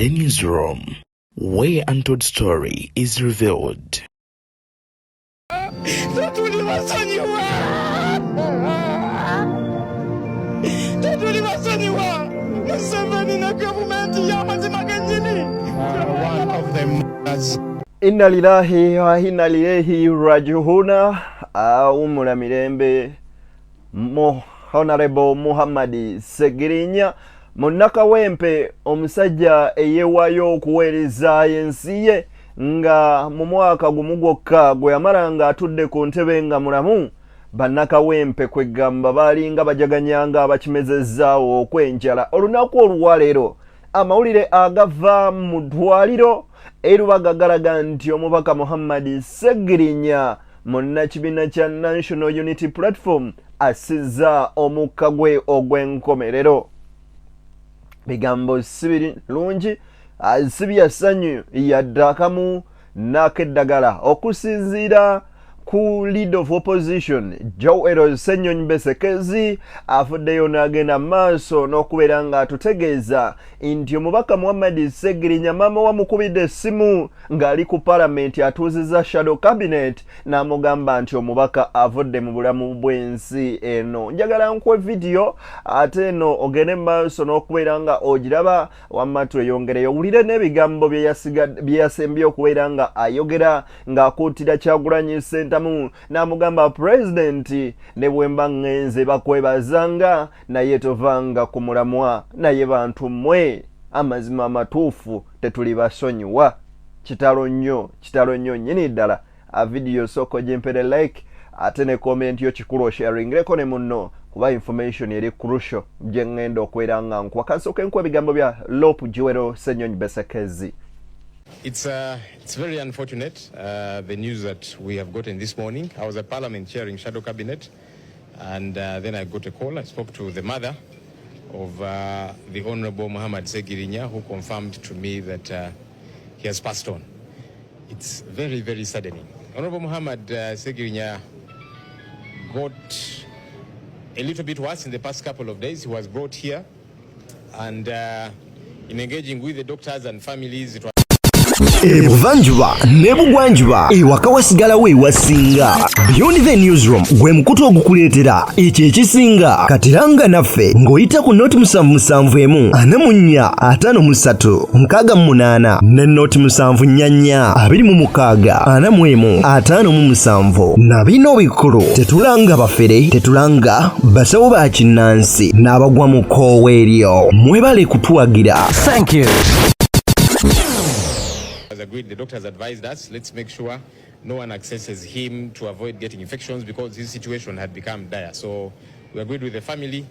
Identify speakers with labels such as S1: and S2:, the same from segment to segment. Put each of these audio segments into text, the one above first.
S1: The newsroom, where untold story is revealed.
S2: Tetuli basonyiwa, tetuli basonyiwa Museveni ne gavumenti y'amazima gennyini.
S3: One of them has
S4: Inna lillahi wa inna ilaihi rajiuna. Awummula mirembe mu Honorable Muhammad Segirinya, munnakawempe, omusajja eyeewaayo okuweereza ensi ye, nga mu mwaka gumu gwokka gwe yamala nga atudde ku ntebe nga mulamu, bannakawempe kwegamba baalinga bajaganyanga abakimezezzaawo okwenjala. Olunaku olwaleero amawulire agava mu ddwaliro erubaga galaga nti omubaka Muhammad Segirinya, munnakibiina kya National Unity Platform, assizza omukka gwe ogw'enkomerero. Bigambo si birungi, si bya ssanyu yadde akamu n'akeddagala. Okusinziira ku leader of opposition Joel Ssenyonyi Besekezi, afuddeyo n'agenda maaso n'okubeera ng'atutegeeza nti omubaka Muhammad Segirinya maama wamukubidde essimu ng'ali ku palamenti atuuzizza shadow cabinet, n'amugamba nti omubaka avudde mu bulamu bw'ensi eno. Njagala nkuwe vidiyo ate eno ogende mu maaso n'okubeera nga ogiraba, wamma tweyongereyo owulire n'ebigambo bye yasembye okubeera nga ayogera ng'akuutira Kyagulanyi Ssentamu, n'amugamba, "Pulezidenti, ne bwe mba ŋŋenze bakwebazanga, naye tovanga ku mulamwa." Naye bantu mmwe, amazima amatuufu tetuli basonyiwa. Kitalo nnyo, kitalo nnyo nnyini ddala. Vidiyo sooka ogimpere like, ate ne comment yo kikulu, osharingireko ne munno, kuba information eri crucial gye ŋŋenda okubeera nga nkuwa. Kansooke nkuwa ebigambo bya LOP Joel Ssenyonyi Besekezi.
S3: It's very unfortunate, the news that we have gotten this morning. I was at Parliament chairing Shadow Cabinet, and then I got a call. I spoke to the mother of the Honorable Muhammad Segirinya, who confirmed to me that he has passed on. It's very, very saddening. Honorable Muhammad Segirinya got a little bit worse in the past couple of days. He was brought here, and in engaging with the doctors and families, it was
S5: Ebuvanjuba n'ebugwanjuba, ewaka wasigalawo ewasinga. Beyond the Newsroom gwe mukutu ogukuleetera ekyo ekisinga. Katiranga naffe ng'oyita ku 077 44 53 68 ne 074 26 41 57. Na bino bikulu: tetulanga bafere, tetulanga basawo ba kinnansi n'abagwa mu kkoowa eryo. Mwebale kutuwagira.
S6: Thank you.
S3: As agreed, the doctors advised us, let's make sure no one accesses him to avoid getting infections because his situation had become dire. So we agreed with the family,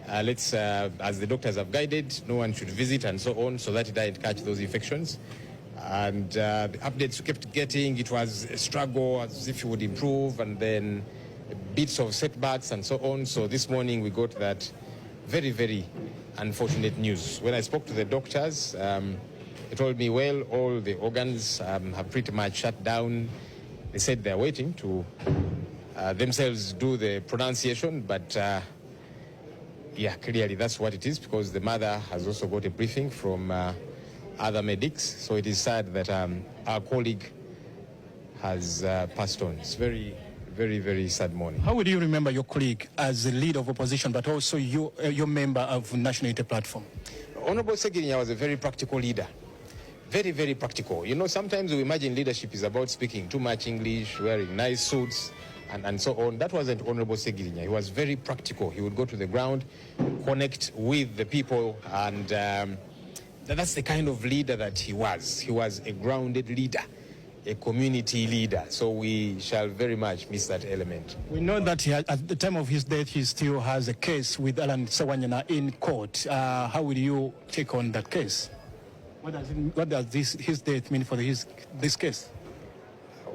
S3: let's, as the doctors have guided, no one should visit and so on, so that he didn't catch those infections. And the updates we kept getting, it was a struggle as if he would improve, and then bits of setbacks and so on. So this morning we got that very, very unfortunate news. When I spoke to the doctors, they told me, well, all the organs have pretty much shut down. They said they're waiting to themselves do the pronunciation, but yeah, clearly that's what it is because the mother has also got a briefing from other medics. So it is sad that our colleague has passed on. It's very, very, very sad morning.
S7: How would you remember your colleague as the leader of opposition, but also your member of National Unity Platform?
S3: Honorable Segirinya was a very practical leader. Very, very practical. Sometimes we imagine leadership is about speaking too much English, wearing nice suits, and so on. That wasn't Honorable Segirinya. He was very practical. He would go to the ground, connect with the people, and that's the kind of leader that he was. He was a grounded leader, a community leader. So we shall very much miss that element.
S7: We know that at the time of his death, he still has a case with Alan Sewanyana in court. How will you take on that case? What does his death mean for this case?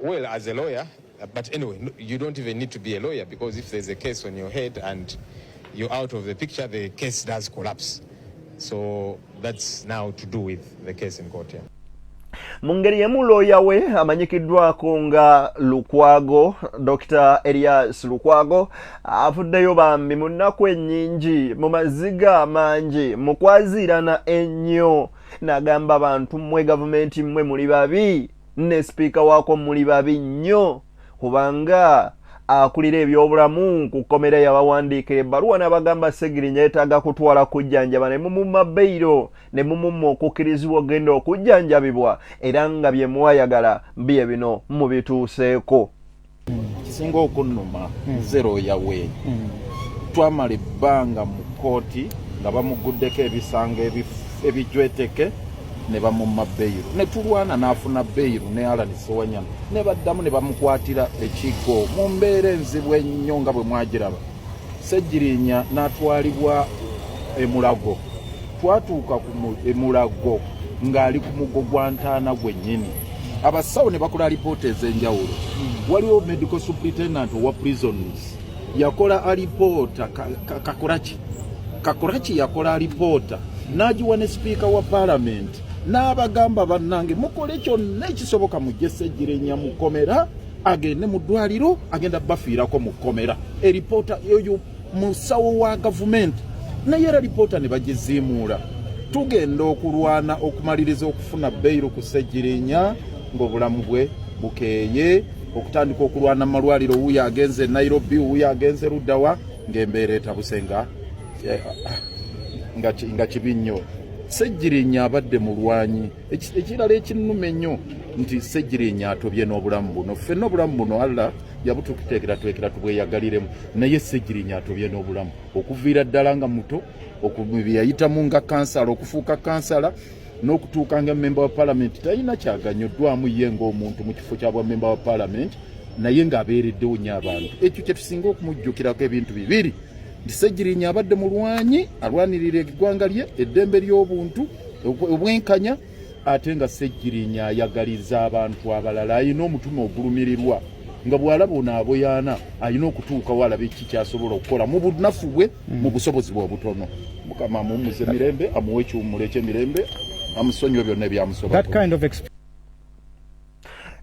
S3: Well, as a lawyer, but anyway, no, you don't even need to be a lawyer because if there's a case on your head and you're out of the picture, the case does collapse. So that's now to do with the case in court. Yeah.
S4: Mu ngeri emu, looya we amanyikiddwako nga Lukwago, Dr Elias Lukwago, avuddeyo bambi mu nnaku ennyingi, mu maziga amangi, mu kwaziirana ennyo. N'agamba bantu mmwe gavumenti mmwe muli babi ne sipiika waako muli babi nnyo kubanga akulira ebyobulamu ku kkomera yabawandiikira ebbaluwa n'abagamba Ssegirinya yeetaaga kutwala kujjanjaba ne mumumma beyiro ne mumumma okukkirizibwa okugenda okujjanjabibwa era nga bye mwayagala bye bino mubituuseeko.
S6: Kisinga okunnuma nze looya we. Twamala ebbanga mu kkooti nga bamuguddeko ebisango ebijweteke ne bamumma beyiro ne tulwana n'afuna beyiro ne Allan Ssewanyana ne baddamu ne bamukwatira ekiggo mu mbeera enzibu ennyo nga bwe mwagiraba. Ssegirinya n'atwalibwa e Mulago. Twatuuka e Mulago ng'ali ku mugo gwa ntaana gwennyini. Abasawo ne bakola alipoota ez'enjawulo. Waliwo medical superintendent owa prisons yakola alipoota Kakoraki. Kakoraki yakola alipoota n'agiwa ne sipiika wa paalamenti n'abagamba bannange mukole kyonna ekisoboka mujje Ssegirinya mu kkomera agende mu ddwaliro agenda bafiirako mu kkomera. Eripoota eyo musawo wa gavumenti naye era lipoota ne bagiziimuula. Tugenda okulwana okumaliriza okufuna beyiro ku Ssegirinya ng'obulamu bwe bukeeye okutandika okulwana mu malwaliro wuuyo agenze e Nairobi wuuyo agenze luddawa ng'embeera etabuse nga kibi nnyo. Ssegirinya abadde mulwanyi. Ekirala ekinnuma ennyo nti Ssegirinya atobye n'obulamu buno. Ffenna obulamu buno Allah yabututeekerateekera tubweyagaliremu, naye Ssegirinya atobye n'obulamu okuviira ddala nga muto bye yayitamu nga kansala okufuuka kansala n'okutuuka nga memba wa palamenti talina kyaganyuddwamu ye ng'omuntu mu kifo kya bwa memba wa palamenti naye ng'abeereddewo nnyo abantu. Ekyo kye tusinga okumujjukirako ebintu bibiri nti Ssegirinya abadde mulwanyi alwanirira eggwanga lye, eddembe ly'obuntu, obwenkanya, ate nga Ssegirinya ayagaliza abantu abalala, alina omutima ogulumirirwa nga bw'alaba ono aboyaana alina okutuukawo alabe ki ky'asobola okukola mu bunafu bwe mu busobozi bwe obutono. Mukama amuwummuze mirembe, amuwe ekiwummulo eky'emirembe, amusonyiwe byonna ebyamusobako.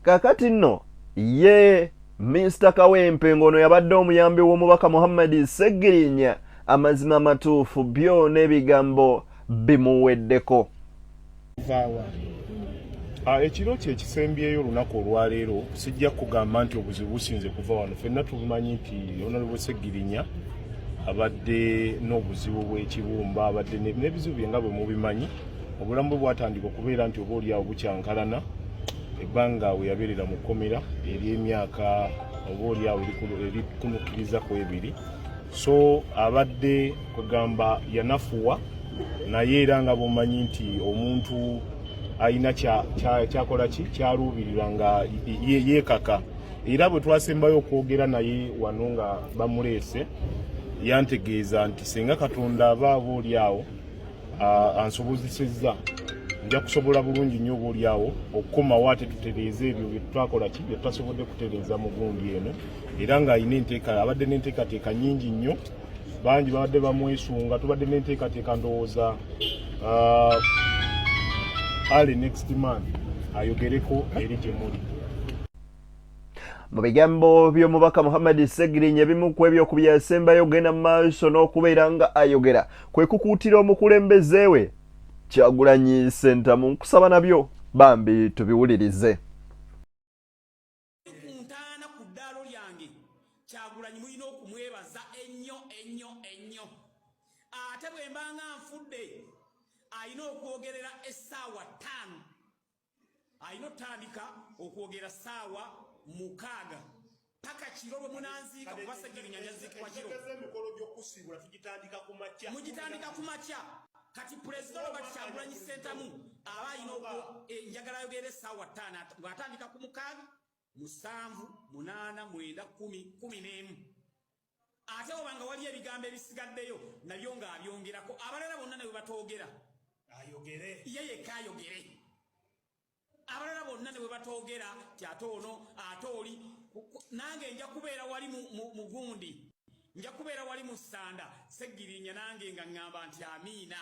S4: Kakati nno ye Minisita Kawempe ng'ono yabadde omuyambi w'omubaka Muhammad Ssegirinya amazima amatuufu byo n'ebigambo bimuweddeko.
S8: Ekiro kye ekisembyeyo olunaku olwaleero sijja kugamba nti obuzibu businze kuva wano. Ffenna tubumanyi nti Honorable Ssegirinya abadde n'obuzibu bw'ekibumba, abadde n'ebizibu bye nga bwe mubimanyi. Obulamu bwe bwatandika okubeera nti oba oliawo bukyankalana ebbanga we yabeerera mu kkomera ery'emyaka oba oliawo erikunukkiriza ku ebiri. So abadde kwegamba yanafuwa, naye era nga bw'omanyi nti omuntu alina kyakola ki kyaluubirira nga yeekaka. Era bwe twasembayo okwogera naye wano nga bamuleese yantegeeza nti singa Katonda aba aba oli awo ansobozesezza nja kusobola bulungi nnyo oba oli awo okukomawo ate tutereeze ebyo bye twakola ki bye tutasobodde kutereeza mu gundi eno. Era ng'alina enteeka, abadde n'enteekateeka nnyingi nnyo, bangi babadde bamwesunga, tubadde n'enteekateeka ndowooza early next month ayogereko eri gye muli.
S4: Mu bigambo by'omubaka Muhammad Ssegirinya ebimu ku ebyo ku byasembayo ogenda mu maaso n'okubeera nga ayogera kwe kukuutira omukulembeze we Kyagulanyi Ssentamu. Nkusaba nabyo bambi tubiwulirize.
S9: Ku ntaana ku ddaalo lyange Kyagulanyi mulina okumwebaza ennyo ennyo ennyo. Ate bwe mba nga nfudde alina okwogerera essaawa 5, alina otandika okwogera ssaawa 6 paka kiro lwe munanziika, kuba Ssegirinya njaziikibwa kiro. Mugitandika ku makya. Kati Pulezida Robert Kyagulanyi Ssentamu aba alina njagala ayogere essaawa 5 bw'atandika ku 6, 7, 8, 9, 10, 11. Ate oba nga waliyo ebigambo ebisigaddeyo nabyo ng'abyongerako, abalala bonna ne bwe batoogera
S8: ayogere,
S9: ye yekka ayogere, abalala bonna ne bwe batoogera ti ate ono ate oli. Nange nja kubeera wali mu gundi, nja kubeera wali mu ssanda Ssegirinya, nange nga ŋŋamba nti amiina,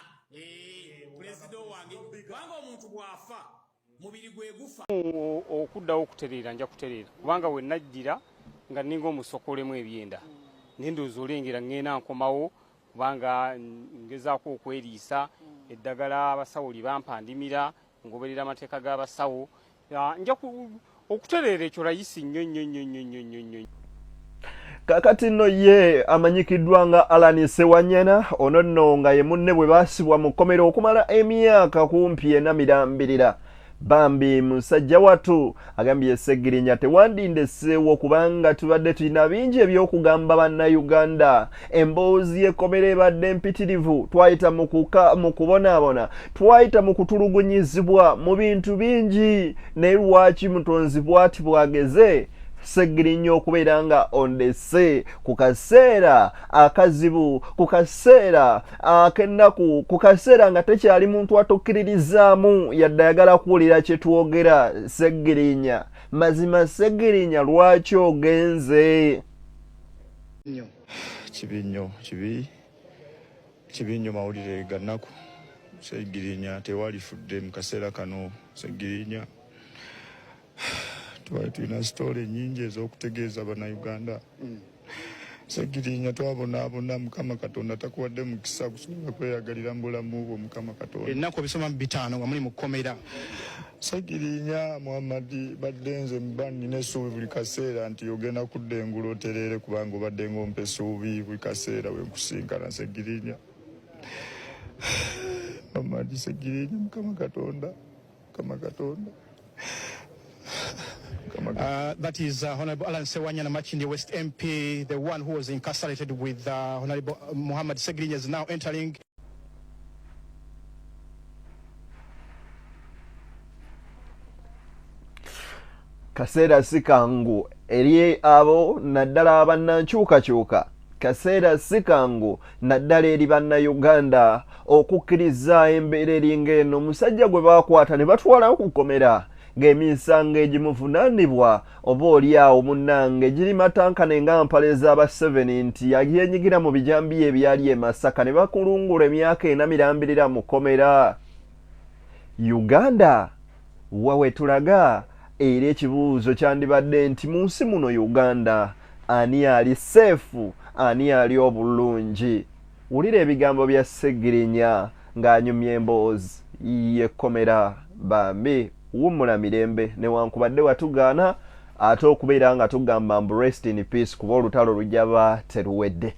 S9: pulezida wange, kubanga omuntu bw'afa mubiri gwe gufa.
S10: Okuddawo okutereera nja kutereera, kubanga we najjira nga nninga omusokolemu ebyenda, naye ndowooza olengera ŋŋenda nkomawo kubanga ngezaako okweriisa. Eddagala abasawo libampa ndimira, ngoberera amateeka g'abasawo. Nja okutereera ekyo layisi nnyo nnyo nnyo nnyo nnyo nnyo nnyo.
S4: Kakati nno ye amanyikiddwa nga Allan Ssewanyana, ono nno nga ye munne bwe baasibwa mu kkomera okumala emyaka kumpi ena mirambirira. Bambi musajja wattu agambye Ssegirinya tewandindeseewo kubanga tubadde tulina bingi eby'okugamba Bannayuganda. Emboozi y'ekkomera ebadde mpitirivu, twayita mu kubonaabona, twayita mu kutulugunyizibwa mu bintu bingi, naye lwaki Mutonzi bwati bwageze Ssegirinya okubeera nga ondese ku kaseera akazibu, ku kaseera ak'ennaku, ku kaseera nga tekyali muntu atukkiririzaamu yadde ayagala kuwulira kye twogera. Ssegirinya, mazima Ssegirinya lwaki ogenze?
S11: Kibi nnyo, kibi kibi nnyo, mawulire ga nnaku. Ssegirinya tewalifudde mu kaseera kano. Ssegirinya, twali tulina sitoole nyingi ez'okutegeeza Bannayuganda. Ssegirinya, twabonaabona. Mukama Katonda takuwadde mukisa kusobola kweyagalira mu bulamu bwo. Mukama Katonda.
S7: Ennaku ebisoma mu 5 nga muli mu kkomera.
S11: Ssegirinya Muhammad, badde nze mba nnina essuubi buli kaseera nti ogenda kudda engulu otereere, kubanga obadde ng'ompa essuubi buli kaseera we nkusinkana. Ssegirinya Muhammad, Ssegirinya, Mukama Katonda, Mukama Katonda.
S7: That is Honorable Allan Ssewanyana, Makindye West MP, the one who was incarcerated with Honorable Muhammad Ssegirinya, is now entering.
S4: Kaseera si kangu eri abo naddala bannankyukakyuka, kaseera si kangu naddala eri Bannayuganda okukkiriza embeera eringa eno. Omusajja gwe baakwata ne batwalawo ku kkomera ng'emisango egimuvunaanibwa oba oli awo munnange giri matankane nga mpale z'aba 7 nti yenyigira mu bijambiya ebyali e Masaka ne bakulungula emyaka 4 mirambirira mu kkomera. Uganda wa we tulaga? Era ekibuuzo kyandibadde nti mu nsi muno Uganda ani ali seefu, ani ali obulungi? Wulira ebigambo bya Ssegirinya ng'anyumya emboozi y'ekkomera. Bambi wummula mirembe, newankubadde watugaana ate okubeera nga tugamba mbu rest in peace, kuba olutalo lujaba teruwedde.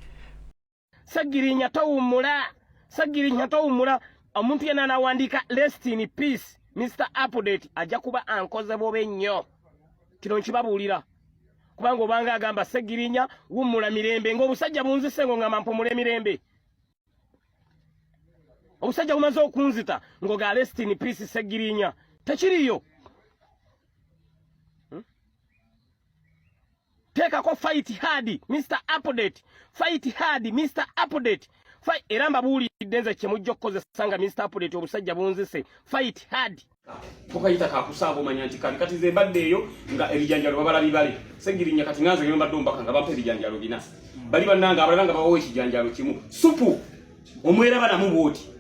S9: Ssegirinya towummula, Ssegirinya towummula. Omuntu yenna anawandiika rest in peace Mr Update ajja kuba ankoze bobe nnyo. Kino nkibabuulira kubanga obanga agamba Ssegirinya wummula mirembe, ng'obusajja bunzise ngo ngamba mpumula emirembe. Obusajja bumaze okunzita ngo ga rest in peace Ssegirinya, tekiriyo. Teekako fight hard Mr Update, fight hard Mr Update. Era mbabuulidde nze kye mujja okukozesa nga Mr Update obusajja bunzise, fight hard. Tokayita kakusanga omanya nti kabi. Kati nze mbadde eyo nga ebijanjalo babala bibale. Ssegirinya kati nganze nge mbadde omubaka nga bampa ebijanjalo 4, bali bannange abalala nga babawa ekijanjalo kimu, supu omweraba namu bwoti.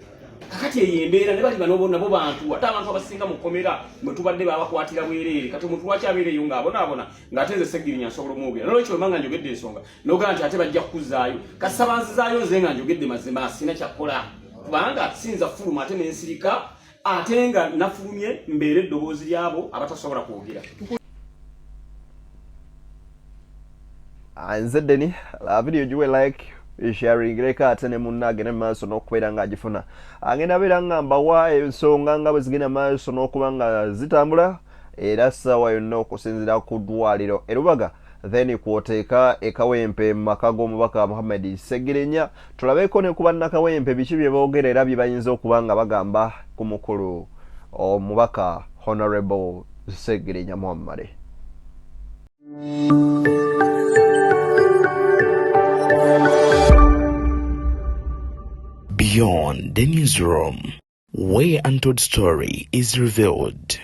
S9: Kakati eyo embeera ne bali bano nabo bantu, ate abantu abasinga mu kkomera mwe tubadde babakwatira bwereere. Kati omuntu lwaki abeera eyo ng'abonaabona ng'ate nze Ssegirinya nsobola omwogera? Nolwekyo wemba nga njogedde ensonga nogaa nti ate bajja kukuzaayo, kasaba nzizaayo nze nga njogedde mazima, sina kyakukola kubanga sinza fuluma ate nensirika, ate nga nafulumye mbeere eddoboozi lyabo abatasobola kwogera.
S4: Nze Deni, video giwe like, sharing, leka ate ne munna agende mu maaso n'okubeera ng'agifuna. Agenda beera nga mbawa ensonga nga bwe zigenda maaso n'okuba nga zitambula, era ssaawa yonna okusinziira ku ddwaliro e Lubaga, then kwoteeka e Kawempe mu maka g'omubaka Muhammad Ssegirinya, tulabeko ne ku bannakawempe biki bye boogera era bye bayinza okuba nga bagamba ku mukulu omubaka Honorable Ssegirinya Muhammad.
S1: Beyond the Newsroom, where untold story is revealed.